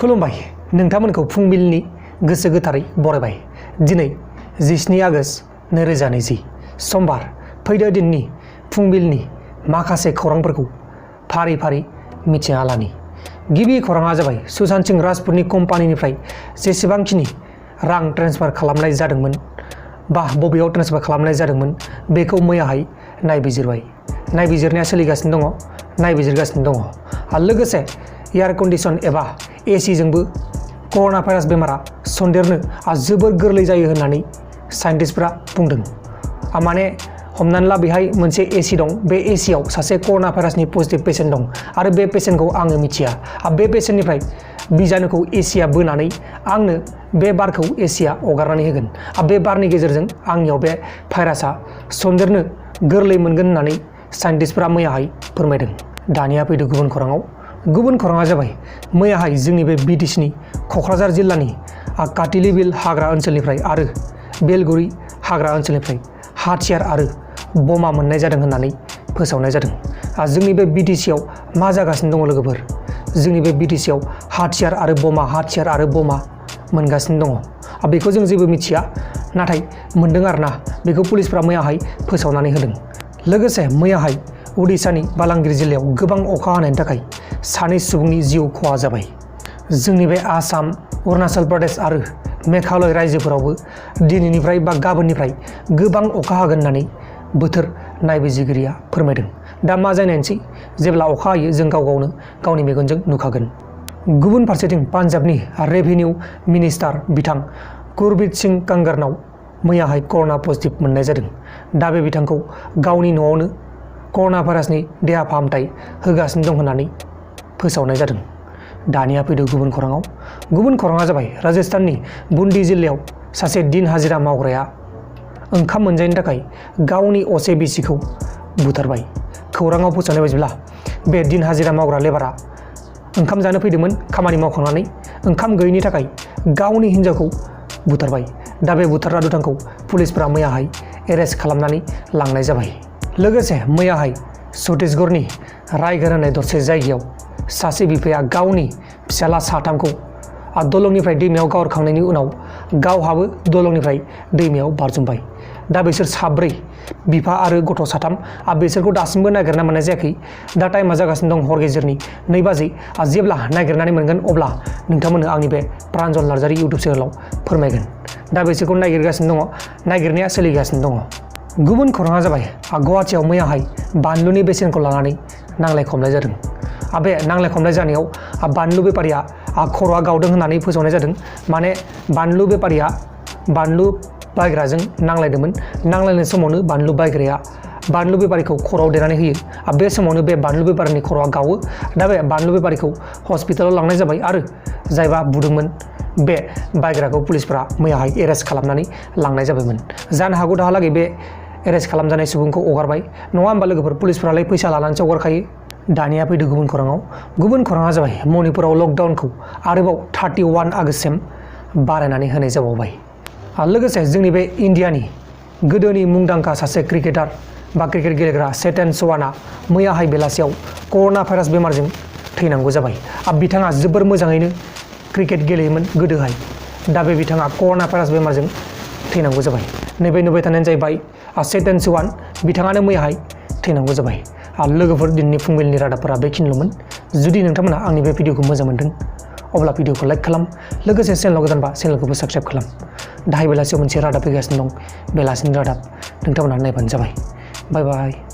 खुलुमबाय नोंथांमोनखौ फुंबिलिनि गोसो गोथारै बरायबाय। दिनै 17 आगष्ट 2020 समबार फैदो दिननि फुंबिलिनि माखासे खौरांफोरखौ फारि फारि मिथिना लानि। गिबि खौराङा जाबाय सुशांत सिंह राजपुतनि कम्पानिनिफ्राय जेसेबांखिनि रां ट्रेन्सफार खालामनाय जादोंमोन बा बबेयाव ट्रेन्सफार खालामनाय जादोंमोन बेखौ मैयाहाय नायबिजिरबाय। नायबिजिरनाया सोलिगासिनो दङ, नायबिजिरगासिनो दङ। आरो लोगोसे एयार कन्डिशन एबा एसि जोंबो कर'ना भाइरास बेमारा सन्देरनो जोबोर गोरलै जायो होननानै साइन्टिस्टफोरा बुंदों। माने हमनानै ला बेहाय मोनसे एसि दं, बे एसियाव सासे कर'ना भाइरासनि पजिटिभ पेसेन्ट दं आरो बे पेसेन्टखौ आङो मिथिया। बे पेसेन्टनिफ्राय बिजानुखौ एसिया बोनानै आंनो बे बारखौ एसिया हगारनानै होगोन। बे बारनि गेजेरजों आंनियाव बे भाइरासआ सन्देरनो गोरलै मोनगोन होननानै साइन्टिस्टफोरा मैयाहाय फोरमायदों। दानिया फैदो गुबुन खौराङाव। गुबुन खौराङा जाबाय मैयाहाय जोंनि बे बिटिसिनि क'क्राझार जिल्लानि काटिलिबिल हाग्रा ओनसोलनिफ्राय आरो बेलगुरि हाग्रा ओनसोलनिफ्राय हाथियार आरो बमा मोननाय जादों होननानै फोसावनाय जादों। जोंनि बे बिटिसिआव मा जागासिनो दङ लोगोफोर? जोंनि बे बिटिसिआव हाथियार आरो बमा मोनगासिनो दङ। बेखौ जों जेबो मिथिया, नाथाय मोनदों आरोना। बेखौ पुलिसफ्रा मैयाहाय फोसावनानै होदों। लोगोसे मैयाहाय उडिशानि बालांगिर जिल्लायाव गोबां अखा हानायनि थाखाय 2 सुबुंनि जिउ खहा जाबाय। जोंनि बे आसाम, अरुणाचल प्रदेश आरो मेघालय रायजोफोरावबो दिनैनिफ्राय बा गाबोननिफ्राय गोबां अखा हागोन होननानै बोथोर नायबिजिरगिरिया फोरमायदों। दा मा जानायसै, जेब्ला अखा हायो जों गावनो गावनि मेगनजों नुखागोन। गुबुन फारसेथिं पान्जाबनि रेभिनिउ मिनिस्टार बिथां गुरप्रीत सिंह कंगरनाव मैयाहाय कर'ना पजिटिभ मोननाय जादों। दा बे बिथांखौ गावनि न'आवनो कर'ना भाइरासनि देहा फाहामथाय होगासिनो दं होननानै फोसावनाय जादों। दानिया फैदो गुबुन खौराङाव। गुबुन खौराङा जाबाय राजस्थाननि बुन्दी जिल्लायाव सासे दिन हाजिरा मावग्राया ओंखाम मोनजायैनि थाखाय गावनि असे बिसिखौ बुथारबाय। खौराङाव फोसावनाय बायदिब्ला बे दिन हाजिरा मावग्रा लेबारा ओंखाम जानो फैदोंमोन, खामानि मावखांनानै ओंखाम गैयैनि थाखाय गावनि हिन्जावखौ बुथारबाय। दा बे बुथारग्रा दुथांखौ पुलिसफोरा मैयाहाय एरेस्ट खालामनानै लांनाय जाबाय। लोगोसे मैयाहाय छत्तीसगढ़नि रायगढ़ होननाय दरसे जायगायाव सासे बिफाया गावनि फिसाला 3खौ दलंनिफ्राय दैमायाव गारखांनायनि उनाव गावहाबो दलंनिफ्राय दैमायाव बारजुमबाय। दा बिसोर 4 बिफा आरो गथ' 3 बिसोरखौ दासिमबो नागिरना मोननाय जायाखै। दा टाइमा जागासिनो दं हर गेजेरनि 2 बाजि। जेब्ला नागिरनानै मोनगोन अब्ला नोंथांमोननो आंनि बे प्रान्जल नार्जारी इउटुब चेनेलाव फोरमायगोन। दा बिसोरखौ नागिरगासिनो दङ, नागिरनाया सोलिगासिनो दङ। गुबुन खौराङा जाबाय गुवाहाटियाव मैयाहाय बानलुनि बेसेनखौ लानानै नांलाय खमलाय जादों। बे नांलाय खमलाय जानायाव बानलु बेफारिया खर'आ गावदों होननानै फोसावनाय जादों। माने बानलु बेफारिया बानलु बायग्राजों नांलायदोंमोन। नांलायनाय समावनो बानलु बायग्राया बानलु बेफारिखौ खर'आव देनानै होयो। बे समावनो बे बानलु बेफारिनि खर'आ गावो। दा बे बानलु बेफारिखौ हस्पिटालाव लांनाय जाबाय आरो जायबा बुदोंमोन बे बायग्राखौ पुलिसफोरा मैयाहाय एरेस्ट खालामनानै लांनाय जाबायमोन। जानो हागौ दाहालागै बे एरेस्ट खालामजानाय सुबुंखौ हगारबाय, नङा होमबा लोगोफोर? पुलिसफोरालाय फैसा लानानैसो हगारखायो। दानिया फैदो गुबुन खौराङाव। गुबुन खौराङा जाबाय मणिपुराव लकडाउनखौ आरोबाव 31 आगष्टसिम बारायनानै होनाय जाबावबाय। लोगोसे जोंनि बे इन्डियानि गोदोनि मुंदांखा सासे क्रिकेटार बा क्रिकेट गेलेग्रा चेतेन चौहाना मैयाहाय बेलासियाव कर'ना भाइरास बेमारजों थैनांगौ जाबाय। बिथाङा जोबोर मोजाङैनो क्रिकेट गेलेयोमोन गोदोहाय। दा बे बिथाङा कर'ना भाइरास बेमारजों थैनांगौ जाबाय। नैबे नुबाय थानायानो जाहैबाय चेतेन चौहान, बिथाङानो मैयाहाय थैनांगौ जाबाय। लोगोफोर दिनैनि फुंबिलिनि रादाबफोरा बेखिनिल'मोन। जुदि नोंथांमोना आंनि बे भिडिअखौ मोजां मोनदों अब्ला भिडिअखौ लाइक खालाम, लोगोसे चेनेलाव गोदानबा चेनेलखौबो साबस्क्राइब खालाम। दाहाय बेलासियाव मोनसे रादाब फैगासिनो दं, बेलासिनि रादाब। नोंथांमोना नायबानो जाबाय। बाय बाय।